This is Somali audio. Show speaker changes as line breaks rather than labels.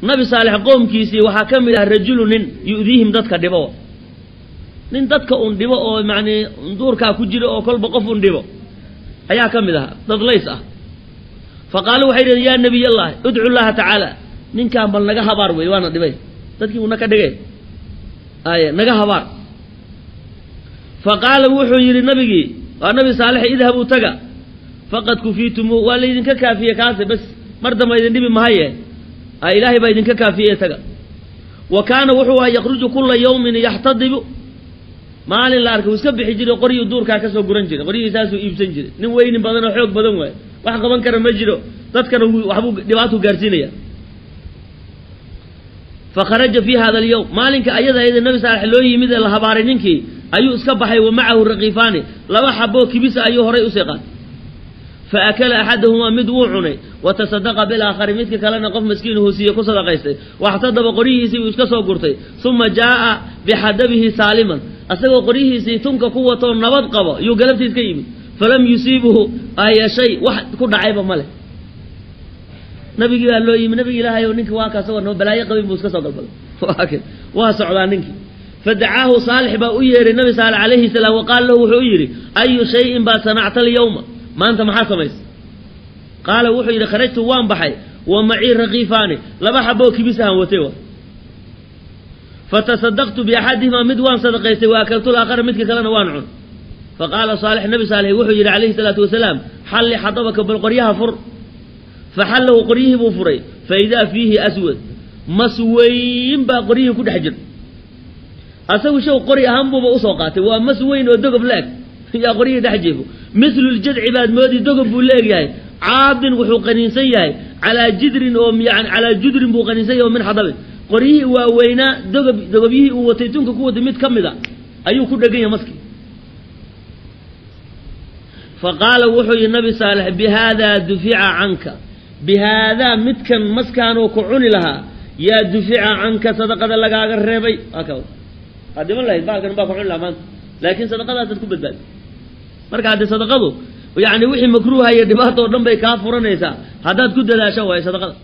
Nabi Saalex qoomkiisii waxaa ka mid ah rajulu, nin, yu'diihim, dadka dhibo, nin dadka un dhibo oo macnii duurkaa ku jiro oo kolba qof un dhibo ayaa ka mid ahaa, dad lays ah. Fa qaaluu, waxay dhaheen: "Yaa nabiy Allahi, udcu llaha tacaala, ninkaan bal naga habaar wey, waana dhibay, dadkii uuna ka dhigay, aye naga habaar." Fa qaala, wuxuu yidhi nabigii, waa Nabi Saalex: "Idhabuu, taga, faqad kufiitumuu, waa laydinka kaafiye kaase, bas, mar damba idin dhibi mahaye, Ilaahay baa idinka kaafiye, taga." Wa kaana wuxuu aha yakhruju kula yawmin yaxtadibu, maalin la arkay wuu iska bixi jiray, qoryuu duurkaa ka soo guran jiray, qoryihiisaasuu iibsan jiray. Nin weynin badan oo xoog badan waaye, wax qaban kara ma jiro, dadkana waxbuu dhibaatuu gaarsiinaya. Fakharaja fi hada alyawm, maalinka ayada Nabi Saalex loo yimid ee la habaaray ninkii, ayuu iska baxay. Wa macahu rakiifaani, laba xaboo kibisa ayuu horay usii qaatay. Fa akala axadahumaa, mid wuu cunay, wa tasadaqa bilaakhari, midka kalena qof maskiinuhu siiye, ku sadaqaystay. Waxtadaba, qoryihiisii buu iska soo gurtay. Uma jaaa bixadabihi saaliman, asagoo qoryihiisii tunka ku watoo nabad qabo yuu galabtiis ka yimid. Falam yusiibhu aya shay, wax ku dhacayba ma leh. Nabigii baa loo yimi: "Nabigi Ilaahay o, ninkii waa ka asagoo naba balaayo qabin buu iska soo galbaday, waa socdaa ninkii." Fadacaahu Saalix baa u yeeray, Nabi Saalix calayhi salaam. Wa qaala lahu, wuxuu u yidhi: "Ayu shayin baad sanacta alyawma? Maanta maxaa samaysay?" Qaala, wuxuu yidhi: "Kharajtu, waan baxay, wa macii rakiifaani, laba xaboo kibis ahaan watay wa fatasadaqtu biaxadihimaa, mid waan sadaqaystay, wa akaltu laakhara, midka kalena waan cun." Faqaala Saalix, Nabi Saalix wuxuu yidhi calayhi salaatu wasalaam: "Xalli xadabaka, bal qoryaha fur." Faxallahu, qoryihii buu furay. Faidaa fiihi aswad, mas weyn baa qoryihii ku dhex jira. Asagu shaw qori ahaan buuba usoo qaatay, waa mas weyn oo dogob la-eg yaa qoryihii dhex jiifo. Mithlu ljadci baad moodi, dogob buu la egyahay. Caadin, wuxuu qaniinsan yahay, calaa jidrin oo yani calaa judrin buu qaniinsan yahay oo min xadabin. Qoryihii waaweynaa, dogob dogobyihii uu watay, tunka ku watay mid ka mid a ayuu ku dhegan yahay maski. Fa qaala, wuxuu yihi Nabi Saalex: "Bihaadaa dufica canka, bihaadaa, midkan maskaanuu ku cuni lahaa yaa, dufica canka, sadaqada lagaaga reebay." Waa ka waad dhiman lahayd, baalkan baa ku cuni lahaa maanta, laakiin sadaqadaasaad ku badbaadi. Marka haddee sadaqadu yani wixii makruuha iyo dhibaata oo dhan bay kaa furanaysaa haddaad ku dadaasho waayo sadaqada.